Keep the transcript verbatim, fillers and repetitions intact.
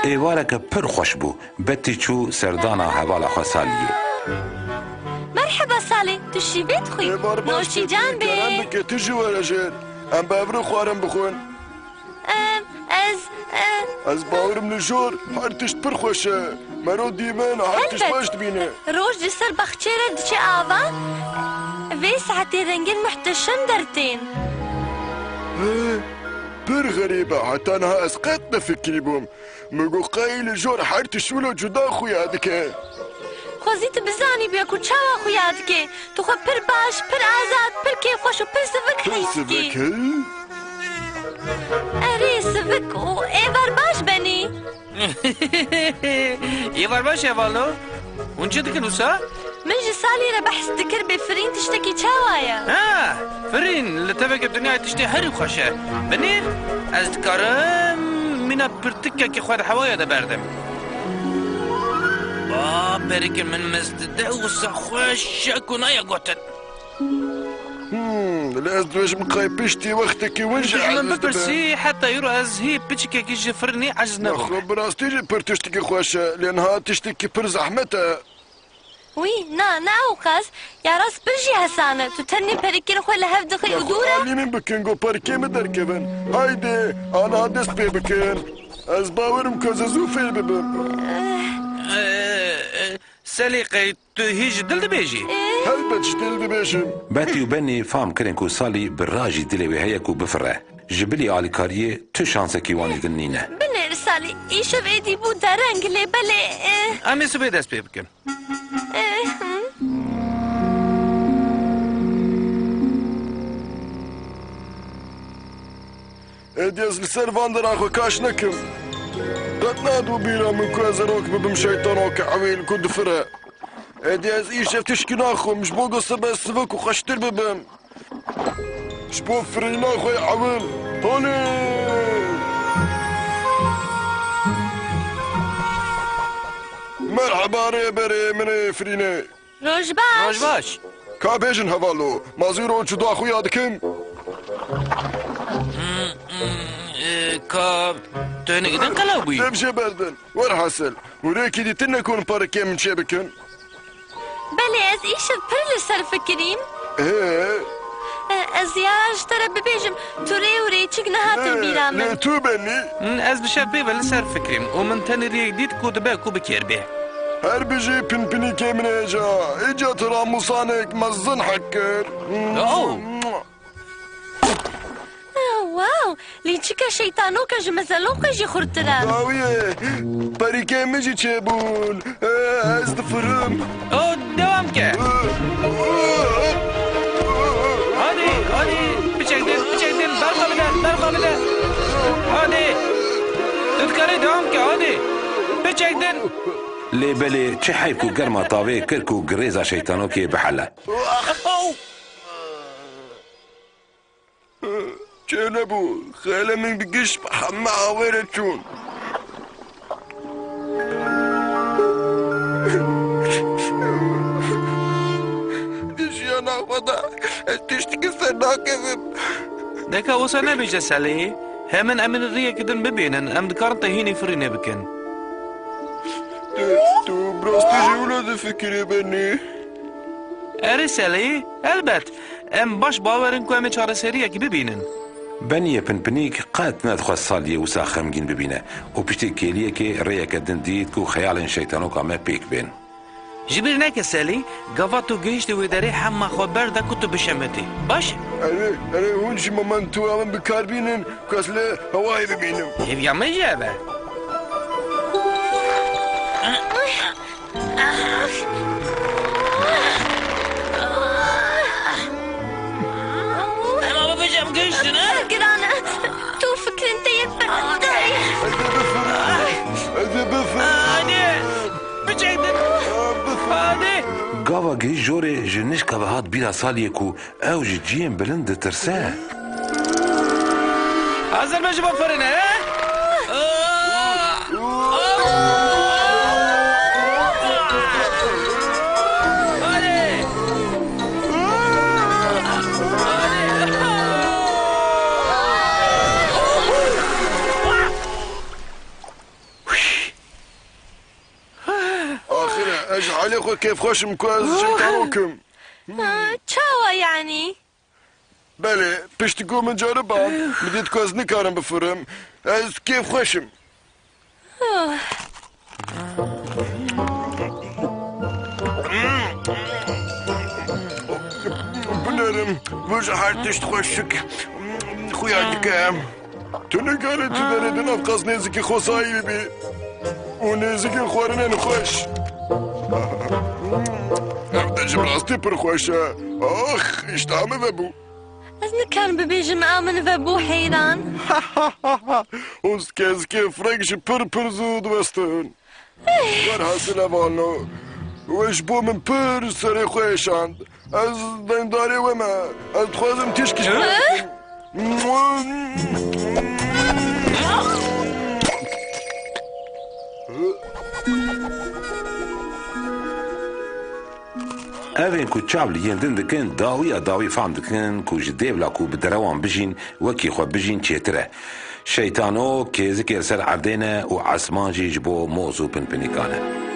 Êvareke pir xweş bû. Betî çû serdana hevala xwe Saliyê. Merheba Salî, tu şîvê dixwî? Êvar baş Noşîcan bê. Kerem bike, tu jî were jêr. Em bi hev re xwarin bixwin. Em, ez, e, Ez bawerim li jor her tişt pir xweş e. Mero dîmen her tişt Helbet. Baş dibîne. Roj li ser baxçê re diçe ava. Vê saetê rengên muhteşem dertên. He, pir xerîb e. Heta niha ez qet nefikirîbûm. Min got qey li jor her tişt wilo cuda xuya dike. Xwezî tu bizanîbûye ku çawa xuya dike. Tu xwe pir baş, pir azad, pir kêfxweş û pir sivik Pir hîs dikî. Sivik, he? Erê, sivik û êvar baş benî. Êvar baş hevalo. Hûn çi dikin wisa? Min ji Salî re behs dikir bê firîn tiştekî çawa ye? Ha, firîn li teveke dinyayê tiştê herî xweş e. Binêr, ez dikarim mîna pirtikekî xwe di hewaya de berdim. Ba, perikê min mist dide wisa xweş e ku nayê gotin. Hmm, lê ez dibêjim qey piştî wextekî win jî Min eziz dibe. Bipirsî, heta îro ez hî piçikekî ji firînê eciz nebûme. Nexwe, bi rastî jî pir tiştekî xweş e, lê niha tiştekî pir zehmet e. Wî, na, ne ewqas. Ya rast pir jî hesan e. Tu tenê perikên xwe li hev dixî û Nexwe, dû re. Alî min bikin, go perikê min derkevin. Haydi, aniha dest pê bikin. Ez bawerim ku ez ê zû fêr bibim. Eh. Eh, eh, Salî, qey tu hî ji dil dibêjî? Helbet ji dil dibêjim. Betî û Benî fam kirin ku Salî bi rajî dilê wê heye ku bifire. Ji bilî alîkariyê tu şansekî wan ê din nîne. Binêr Salî, îşev êdî bû dereng lê belê, e, Em ê sibê dest pê bikin. E, hmm. Êdî ez li ser van deran xwe kaş nekim. Qet nadû bîra min ku ez ê rok bibim şeytanokê ewîl ku difire. Êdî ez îşev tişkî naxwim, ji bo ku sibe sivik û xweştir bibim. Ji bo firîna xwe ewil. Holê! Merheba rêberê min ê firînê. Roj baş. Roj baş. Ka bêjin hevalo, ma zî roj cuda xuya dikin? Hmm, hmm, e, ka tu hinek din qelew bûyî? Dev jê berdin. Werhasil, hûrêkî dîtin nekonin parikê min çê bikin. Belê, ez îşev pir li ser fikirîm. Hê? E, ez ya ji te re bibêjim, tu rê û rêçik nehatin bîra min. Lê tu benî? Hmm, ez bi şev pê ve li ser fikirîm û min tenê riyek dît ku dibe ku bi kêr bê. Her bijî pinpinîkê min hêja. Îca tu ramûsanek mezin hek kir. Oh! Oh, wow! Lîçika şeytanoka ji mezeloka jî xurtir e. Dawiyê, perîkê min jî çêbûn. Ez difirim. Oh, devam ke. Hadi, hadi. Piçek din, piçek din. Berxa bide, berxa bide. Hadi. Tu dikarî devam ke, hadi. Piçek din. Lê belê çi heyf ku germa tavê kir ku girêza şeytanokê bihele. Oh! Çênebû, xêlê min bi giş bi heme awê re çûn. Di jiyana xwe de ez tiştekî ser nakevim. Deka wisa nebêje Salî. Hemin em ê riyekî din bibînin, em dikarin te hînî firînê bikin. Tu, tu bi rastî jî wilo difikirî Benî? Erê Salî, elbet. Em baş bawer in ku em ê çareseriyekî bibînin. Beniyê pinpinîk qet nedixwest Saliyê wisa xemgîn bibîne û piştî kêliyekê rêyeke din dît ku xeyalên şeytanoka me pêk bên. Ji bîr neke Salî, gava tu gihiştî wê derê hema xwe berda ku tu bişemitî. Baş e? Erê, erê, hûn jî mementoya min bi kar bînin ku ez li hewayê bimînim. Hêviya min jî ev e. Ema bibêje em gihiştin, he? Pir giran e. Tu fikrên te yê pir. Ez ê bifim. Hadi. Biçek din. Hadi. Gava gihîşt jorê ji nişka ve hat bîra Saliyê ku ew ji cihên bilind ditirse. Hazir be ji bo firine, he? Hadi. Xwe kêfxweş im ku ez şeytano kim. Ha, çawa yanî? Belê, piştî ku min ceriban, min dît ku ez nikarim bifirim. Ez kêfxweş im. Oh. Binêrim, vir ji her tişt xweşik xuya dike. Tu nikarî tu derê di nav qas nêzikî xwesayî bibî û nêzikî xwarinên xweş. Ev de ji bi rastî pir xweş e. Ax, îşteha min vebû. Ez nikarim bibêjim a min vebû heyran. Hûn kezikê firek jî pir pir zû diwestin. Werhasil hevalno, we ji bo min pir serê xwe êşand. Ez deyndarê we me. Ez dixwazim tişkî ji we bikim. Ev ên ku çav li yên din dikin, dawiya dawî fam dikin ku ji dêvla ku bi derewan bijîn, wekî xwe bijîn çêtir e. Şeytano kêzikê li ser erdê ne û esman jî ji bo moz û pinpinîkan e.